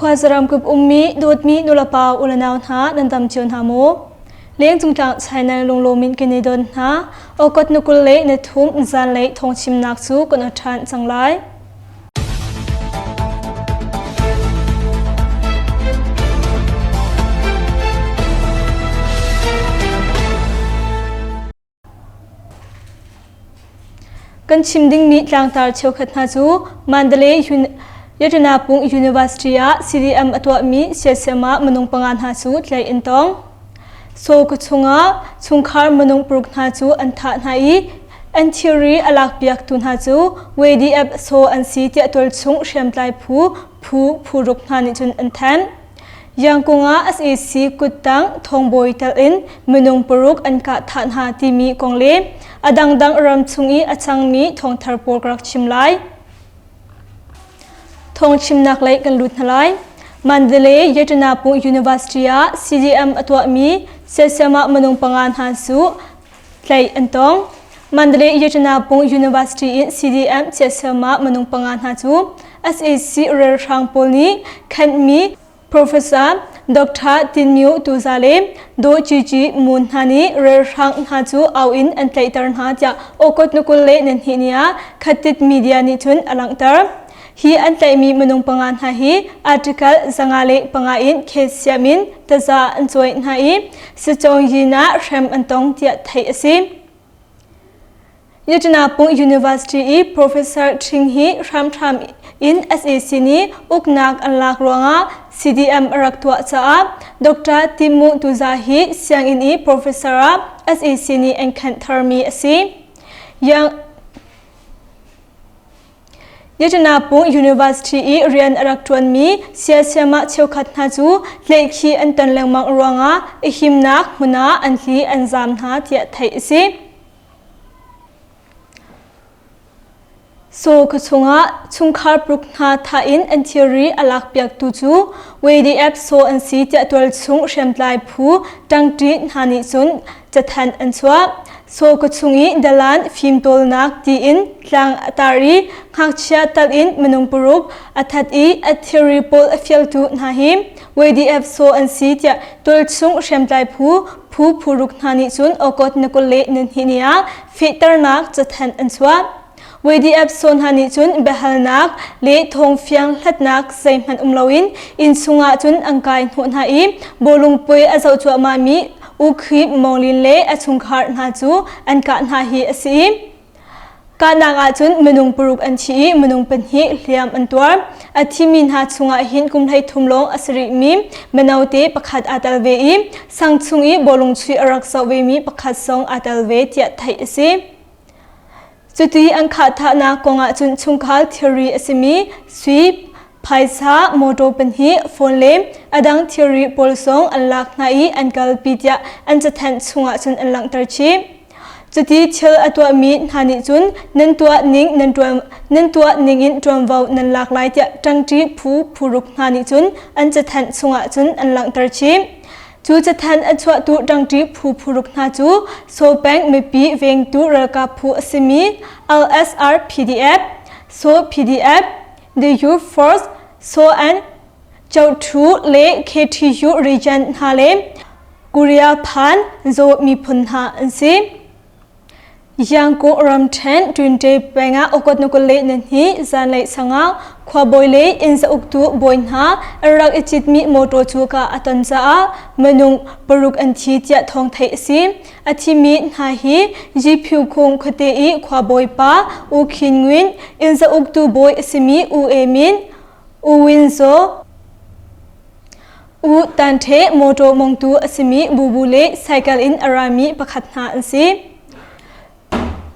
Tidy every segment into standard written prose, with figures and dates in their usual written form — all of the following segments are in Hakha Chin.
Khuazaram kip ummi dawtmi nulepa ulenau hna nan dam cio hna maw? Lengcung tlang channel lunglawm in kan i don hna. Okot na 23 na thum zanlei thawngchimnak cu kan ṭhan cang lai. Kan chim dingmi tlangtar cheukhat hna cu Mandalay Yatanapung University ah CDM a tuahmi siasem ah minung panga hna cu tlaih an tong. Saw khuachung ah chungkhar minung paruk hna cu an thah hna i an thilri a lakpiaktu hna cu WDF Saw an si tiah tualchung hriamtlai phu phu phu ruk hna nih cun an thanh. Yangkung ah sac kuttang thawngbawi tel in minung paruk an kah thah hna timi kong le a dangdang ram chung i a cangmi thawngthar pawl ka rak chim lai. Thawngchimnak lei kan lut hna lai. Mandalay Yetanapu University ah CDM a tuahmi siasiam ah minung panga hna cu tlaih an tong. Mandalay Yetanapu University in CDM siasiam ah minung panga hna cu sac ralhrang pawl nih khenhmi Professor Dr. Tin Myo Tuza le Daw Ci Ci Moon hna nih ralhrang hna cu au in an tlaihter hna tiah August ni 22 ni ah Khatit Media nih cun a langhter. Hi an tlaihmi minung panga hna hi article 505 in case siam in taza an cawi hna i Sitcawng Yin ah hrem an tong tiah theih a si. Yattanapung University i Professor Ṭhing hi hramhram in sac nih uknak an lak ruangah CDM a rak tuah caah Dr. Timu Tuza hi sianginn i professor ah sac nih an khenh tharmi a si. Yattanapung University i rian a rak ṭuanmi siasiamah cheukhat hna cu tlaihkhih an ton lengmang ruangah i himnak hmun ah an hli an zaam hna tiah theih a si. Saw khuachung ah chungkhar paruk hna thah in an thilri a lakpiaktu cu WDF Saw an si tiah tualchung hriamtlai phu ṭangṭi hna nih cun cathanh an chuah. Saw khuachung i dalan fimtawlnak tiin tlang a tar i ngakchia tal in minung paruk a that i a thilri pawl a fialtu hna hi WDF Saw an si tiah tualchung hriamtlai phu phu phuruk hna nih cun August ni 22 ni ah fehternak cathanh an chuah. YDF saw hna nih cun biahalnak le thawngfiang hlatnak zeihmanh um loin inn chungah cun an kai hnawh hna i bawlung puai a zoh cuahmahmi U Khip Mawng Lin le a chungkhar hna cu an kah hna hi a si. Kahnak ahcun minung paruk an thi i minung pahnih hliam an tuar. A thimi hna chungah hin kum 13 lawng a si rihmi mino te pakhat aa tel ve i sang chung i bawlung chuih a rak zoh vemi pakhat zong aa tel ve tiah theih a si. Cuti an khahthahnak kong ahcun chungkhar thilri a simi sui, phaisa, motor pahnih, phone le a dang thilri pawl zong an lak hna i an kalpi tiah an cathanh chungah cun an langhter chih. Cuti thil a tuahmi hna nih cun nan tuah ning nan ṭuan nan tuah ningin ṭuanvo nan lak lai tiah ṭangṭi phu phuruk hna nih cun an cathanh chungah cun an langhter chih. Cu cathanh a chuahtu ṭangṭi phu phuruk hna cu Saw peng mipi vengtu ralkap phu a simi LSR PDF, Saw PDF, The Youth Force, Saw and Chohthu le KTU region hna le Korea phan Zaw miphun hna an si. Yangkung ramṭhen Twinte peng ah August ni 22 zanlei sangah khuabawi le inn zauktu bawi hna an rak i citmi motor cu ka a ton caah minung paruk an thi tiah thawng theih a si. A thimi hna hi Gphu Khung khuate i khuabawi pa U Khin Nguyen, inn zauktu bawi a simi U E Min, U Win Zaw, U Tan Hthe mawṭaw mongtu a simi Bubu le cycle in a rami pakhat hna an si.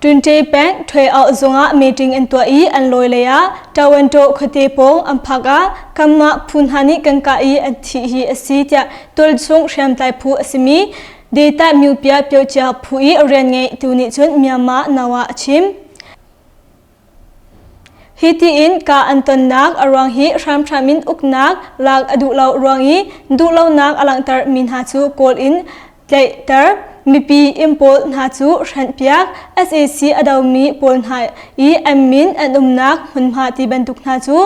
Tunte peng Htwe Auh zungah meeting an tuah i an lawi lei ah Tawantaw khuate pawng an phak ah kanmah phu hna nih kan kah i an thih hi a si tiah tualchung hriamtlai phu a simi Data Myupia Pyocia phu i rian ngeitu nih cun Myanmar Now ah a chim. Hi tiin kah an tonnak a ruang hi hramhram in uknak lak a duh lo ruang i duhlonak a langhter mi hna cu kawl in tlaihter. mipi inn pawl hna cu hrenhpiak, sac a domi pawl hna i an min an umnak hmunhma ti bantuk hna cu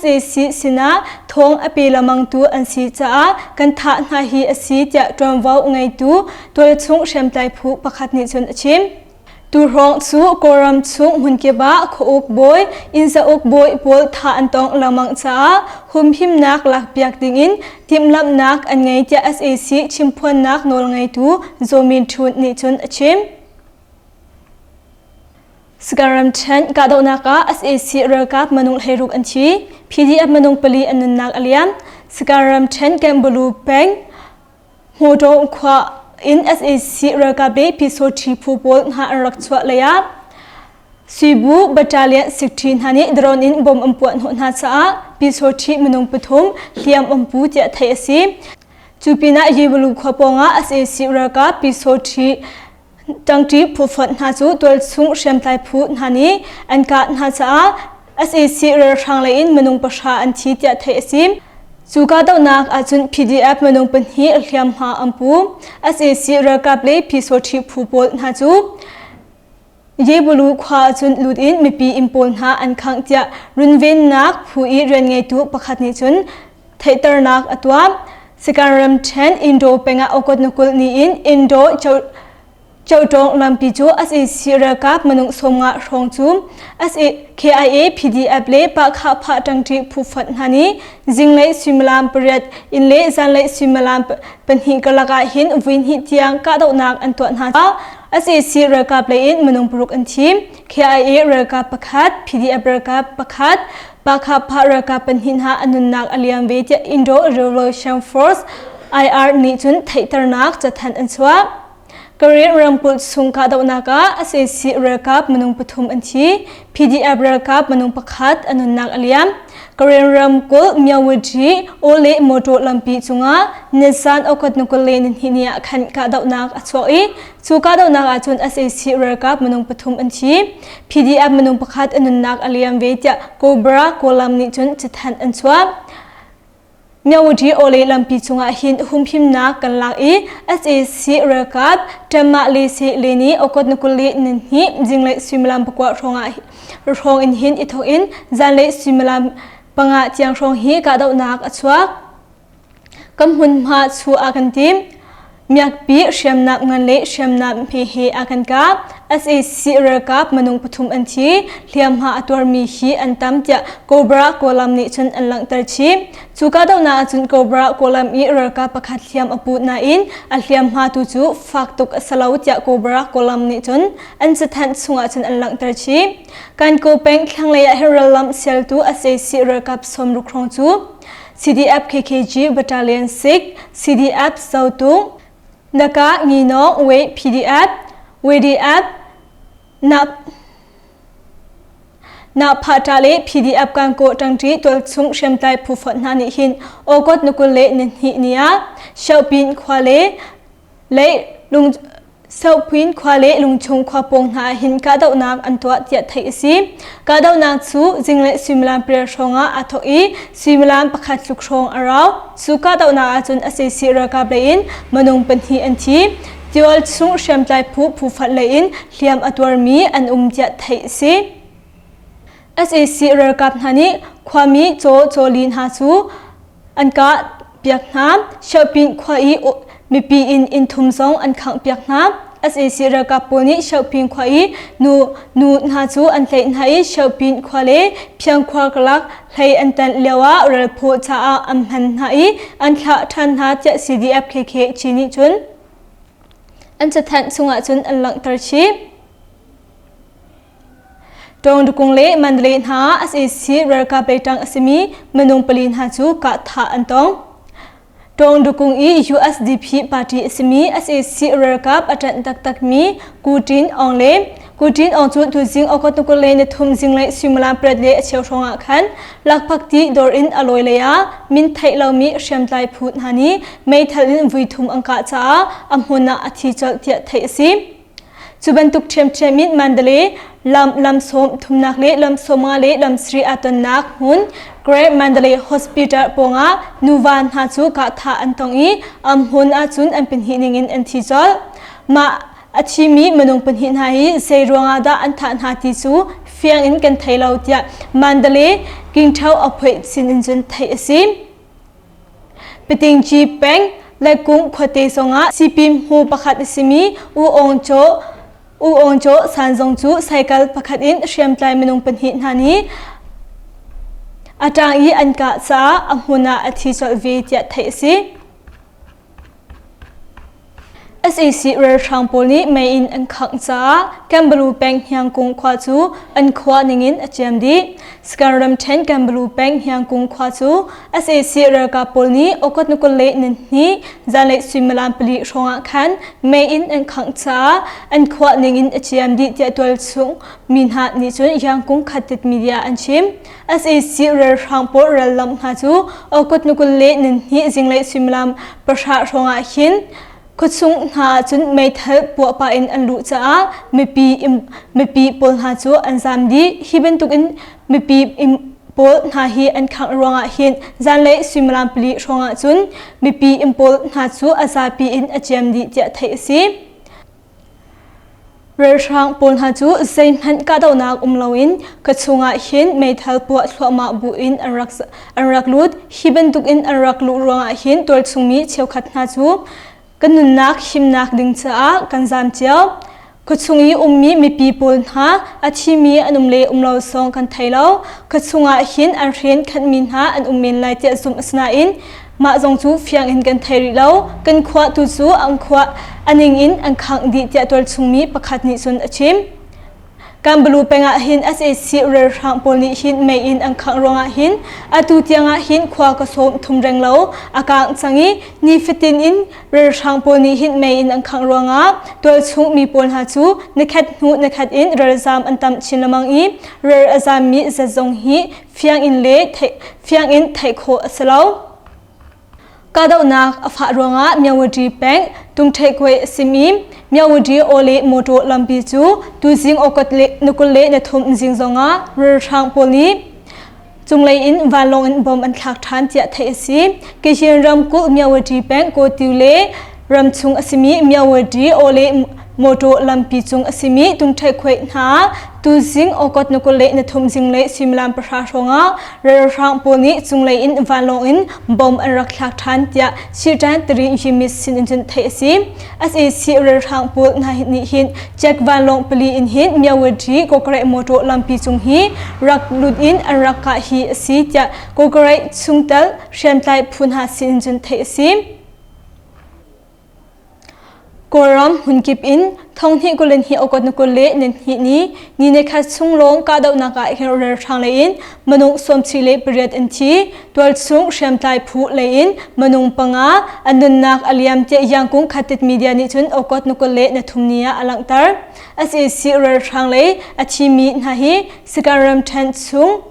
sac sinah thawng a pe lengmangtu an si caah kan thah hna hi a si tiah ṭuanvo ngeitu tualchung hriamtlai phu pakhat nih cun a chim. Tuhrawng cu Kawlram chung hmunkip ah khuauk bawi, innzauk bawi pawl thah an tong lengmang caah humhimnak lakpiak dingin timhlamhnak an ngei tiah sac chimphuannak nawlngeitu Zaw Min Htun nih cun a chim. Sagaing ramṭhen kahdohnak ah sac ralkap minung 16 an thi, PDF minung pali an nunnak a liam. Sagaing ramṭhen Kembulu peng Hmawṭaw khua in sac ralkap le Pyisawṭhi phu pawl hna an rak chuah lei ah Suibu Battalion 60 hna nih drone in bomb an puah hnawh hna caah Pyisawṭhi minung pathum hliam an pu tiah theih a si. Cu pinah Yebalu khua pawngah sac ralkap Pyisawṭhi Ṭangṭi phufonh hna cu tualchung hriamtlai phu hna nih an kah hna caah sac ralhrang lei in minung pahra an thi tiah theih a si. Cu kahdohnak ahcun PDF minung pahnih hliamhma an pu. Sac ralkap le Pyisawṭhi phu pawl hna cu Yebulu khua ahcun lut in mipi inn pawl hna an khangh tiah runvennak phu i rianngeitu pakhat nih cun theihternak a tuah. Sagaing ramṭhen Indo pengah August ni 20 ni in Indo Chotawng lampi cu sac ralkap minung 50 hrawng cu KIA, PDF le Pahkhah ṭangṭi phu fonh hna nih zinglei suimilam pariat in le zanlei suimilam pahnih karlak ah hin voihnih tiang kahdohnak an tuah hna. Sac ralkap lei in minung paruk an thi. KIA ralkap pakhat, PDF ralkap pakhat, Pakhapha ralkap pahnih hna an nunnak a liam ve tiah Indo Revolution Force IR nih cun theihternak cathanh an chuah. Karen ramkulh chung kahdohnak ah sac ralkap minung pathum an thi. PDF ralkap minung pakhat a nunnak a liam. Karen ramkulh Myawadyi Ole motor lampi cungah nizan August ni 22 ni ah khan kahdohnak a chuak i cu kahdohnak ahcun sac ralkap minung pathum an thi. PDF minung pakhat a nunnak a liam ve tiah Cobra Kawlam nih cun cathanh an chuah. Myawadyi Ole lampi cungah hin humhimnak kan lak i sac ralkap Ṭamah le Se le nih August ni 22 zinglei suimilam pakua hrawng hrawng in hin i thawk in zanlei suimilam panga tiang hrawng hi kahdohnak a chuak. Kan hmunhma chu a kan tim. Miakpi hriamnam ngan le hriamnam hme he a kan kah. Sac ralkap minung pathum an thi. Hliamhma a tuarmi hi an tam tiah Cobra Kawlam nih cun an langhter chih. Cu kahdohnak ahcun Cobra Kawlam i ralkap pakhat hliam a pu nain a hliamhma tu cu fak tuk a si lo tiah Cobra Kawlam nih cun an cathanh chungah cun an langhter chih. Kankaw peng thlanglei ah hin rallam sialtu sac ralkap 60 hrawng cu CDF KKG Battalion 6, CDF Zotung, Naka Nginong We PDF, WDF, Na Na Phata le PDF Kankaw ṭangṭi tualchung hriamtlai phu fonh hna nih hin August ni 22 ni ah Xiaopin khua le Lei lung Sohpin khua le Lungchung khua pawng hna ah hin kahdohnak an tuah tiah theih a si. Kahdohnak cu zinglei suimilam pariat hrawng ah aa thawk i suimilam pakhat tluk hrawng a rau. Cu kahdohnak ahcun sac ralkap lei in minung pahnih an thi. Tiol chung hriamtlai phu phu fat lei in hliam a tuarmi an um tiah theih a si. Sac ralkap hna nih khuami caw cawli hna cu an kah piak hna. Xiaoping khua i mipi inn inn thum zong an khangh piak hna. Sac ralkap pawl nih Xiaoping khua i nu nu hna cu an tlaih hna i Xiaoping khua le Phiang khua karlak hlei an tanh lioah ralphaw caah an hman hna i an thlah ṭhan hna tiah CDF KKG nih cun an cathanh chungah cun an langhter chih. Tawngdukung le Mandalay hna sac ralkap leiṭang a simi minung pali hna cu kahthah an tong. Tawngdukung i USDP party a simi sac ralkap a ṭanh taktakmi Ku Tin Aung le Ku Tin Aung cu tuzing August ni 23 zinglei suimilam pariat le a cheu hrawngah khan lakphakti dawr in a lawi lei ah min theih lomi hriamtlai phu hna nih meithal in vuithum an kah caah a hmun ah a thi colh tiah theih a si. Cu bantuk ṭhiamṭhiam in Mandalay lam lam sawm thumnak le lam sawmnga le lam sarih aa tonnak hmun Great Mandalay Hospital pawngah nuva hna cu kahthah an tong i a hmun ahcun an pahnih ningin an thi colh. Mah a thimi minung pahnih hna hi zei ruangah dah an thah hna ti cu fiang in kan thei lo tiah Mandalay Kingtho Aphoih sin in cun theih a si. Patingci peng Laikung khuate zongah Sipin hmu pakhat a simi U Aung Chaw U Aung Chaw San zong cu cycle pakhat in hriamtlai minung pahnih hna nih a ṭang i an kah caah a hmun ah a thi colh ve tiah theih a si. Sac ralhrang pawl nih mei in an khangh caah Kanbalu peng Hniangkung khua cu an khua ningin a ciam dih. Skan ramṭhen Kanbalu peng Hniangkung khua cu sac ralkap pawl nih August ni 22 zanlei suimilam pali hrawngah khan mei in an khangh caah an khua ningin a ciam dih tiah tualchung mi hna nih cun Yangkung Khatit media an chim. Sac ralhrang pawl rallam hna cu August ni 22 zinglei suimilam pahra hrawngah hin khuachung hna ahcun meithal puah pah in an luh caah mipi mipi pawl hna cu an zaam dih. Hi bantukin mipi pawl hna hi an khangh ruangah hin zanlei suimilam pali hrawngah cun mipi inn pawl hna cu a zapi in a ciam dih tiah theih a si. Ralhrang pawl hna cu zeihmanh kahdohnak um loin ka chungah hin meithal puah thluahmah buin an rak an rak lut. Hi bantukin an rak luh ruangah hin tualchungmi cheukhat hna cu kan nunnak himnak ding caah kan zaam cio. Khuachung i ummi mipi pawl hna a thimi an um le um lo zong kan thei lo. Khuachung ah hin an hren khanhmi hna an um men lai tiah zumh a si nain Mah zong cu fiang in kan thei rih lo. Kan khua tu cu an khua a ning in an khangh dih tiah tualchungmi pakhat nih cun a chim. Kanbalu peng ah hin sac ralhrang pawl nih hin mei in an khangh ruangah hin atu tiangah hin khua ka sawm thum reng lo a kang cang i nifatin in ralhrang pawl nih hin mei in an khangh ruangah tualchung mi pawl hna cu nikhat hnu nikhat in ralzam an tam chin lengmang i ral a zammi zat zong hi fiang in le fiang in theih khawh a si lo. Kahdohnak a fah ruangah Myawaddy peng Tungṭheihkuai a simi Myawaddy Awle motor lampi cu tuzing August le ni 23 zing zongah ralhrang pawl nih cunglei in vanlawng in bom an thlak ṭhan tiah theih a si. Kachin ramkulh Myawaddy peng Kawtiu le ramchung a simi Myawaddy Awle motor lampi cung a simi Tungṭheihkhuai hna tuzing August ni 23 zinglei suimilam pahra hrawngah ralhrang pawl nih cunglei in vanlawng in bomb an rak thlak ṭhan tiah Siṭan Tari Yimis sin in cun theih a si. SAC ralhrang pawl hna nih hin Czech vanlawng pali in hin Myawaddy Kawkaraih motor lampi cung hi rak lut in an rak kah hi a si tiah Kawkaraih chungtel hriamtlai phu hna sin in cun theih a si. Kawlram hmunkip in thonghnih 22 August ni 22 ni ni nikhat chung lawng kahdohnak ah hin ralhrang lei in minung 38 an thi. Tualchung hriamtlai phu lei in minung panga an nunnak a liam tiah Yangkung Khatit Media nih cun August ni 23 ni ah a langhter. SAC ralhrang lei a thimi hna hi Sagaing ramṭhen chung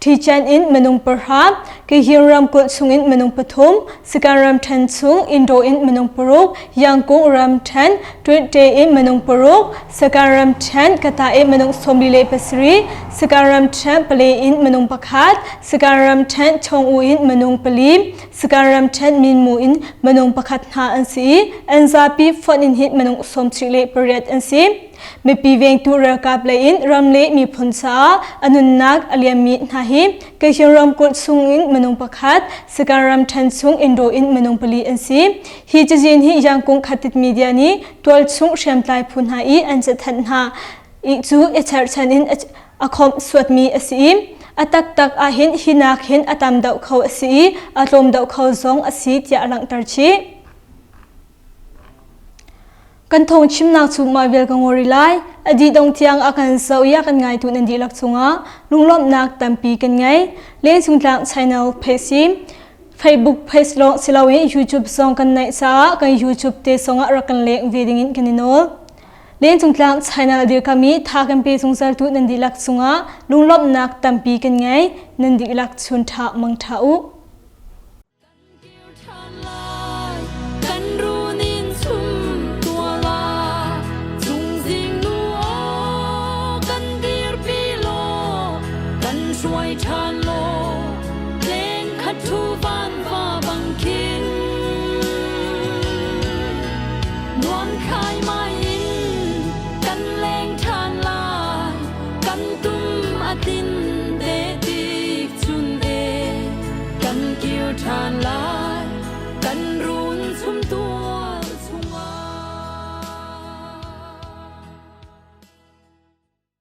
Ṭhican in minung pahra, Kihir ramkulh chungin minung pathum, Sagaing ramṭhen chung Indo in minung paruk, Yangkung ramṭhen Twinte in minung paruk, Sagaing ramṭhen Kata in minung 47, Sagaing ramṭhen Pale in minung pakhat, Sagaing ramṭhen Chongu in minung pali, Sagaing ramṭhen Minmu in minung pakhat hna an si i an zapi fonh in hin minung 38 an si. Mipi vengtu ralkap lei in ram le miphun caah a nunnak a liammi hna hi Kachin ramkulh chungin minung pakhat, Sagaing ramṭhen chung Indo in minung pali an si. Hi cazin hi Yangkung Khatit Media nih tualchung hriamtlai phu hna i an cathanh hna i cu i cherhchan in a khawmh suatmi a si i a taktak ahhin hi nak hin a tam deuh kho a si i a tlawm deuh kho zong a si tiah a langhter chih. Kan thawng chimnak cu mah vial ka ngori lai. A dih dong tiang a kan zoh i a kan ngaitu nan dihlak cungah lunglawmhnak tampi kan ngei. Lengchung channel page Facebook page lawng si loin YouTube zong kan neih caah kan YouTube te zongah rak kan leng ve dingin kan i nawl. Lengcung tlang channel dirkami tha kan pe zungzal tu nan dihlak cungah lunglawmhnak tampi kan ngei. Nan dihlak chun ṭha mang ṭha u. Kan runin chum tuala chungzing nu aw kan dirpi law kan hruai ṭhan law leng khat thu van va bang khin nuam kha. Daimai in kan leng ṭhan lai. Kan tum a tlin te tik chun e kan kir ṭhan lai.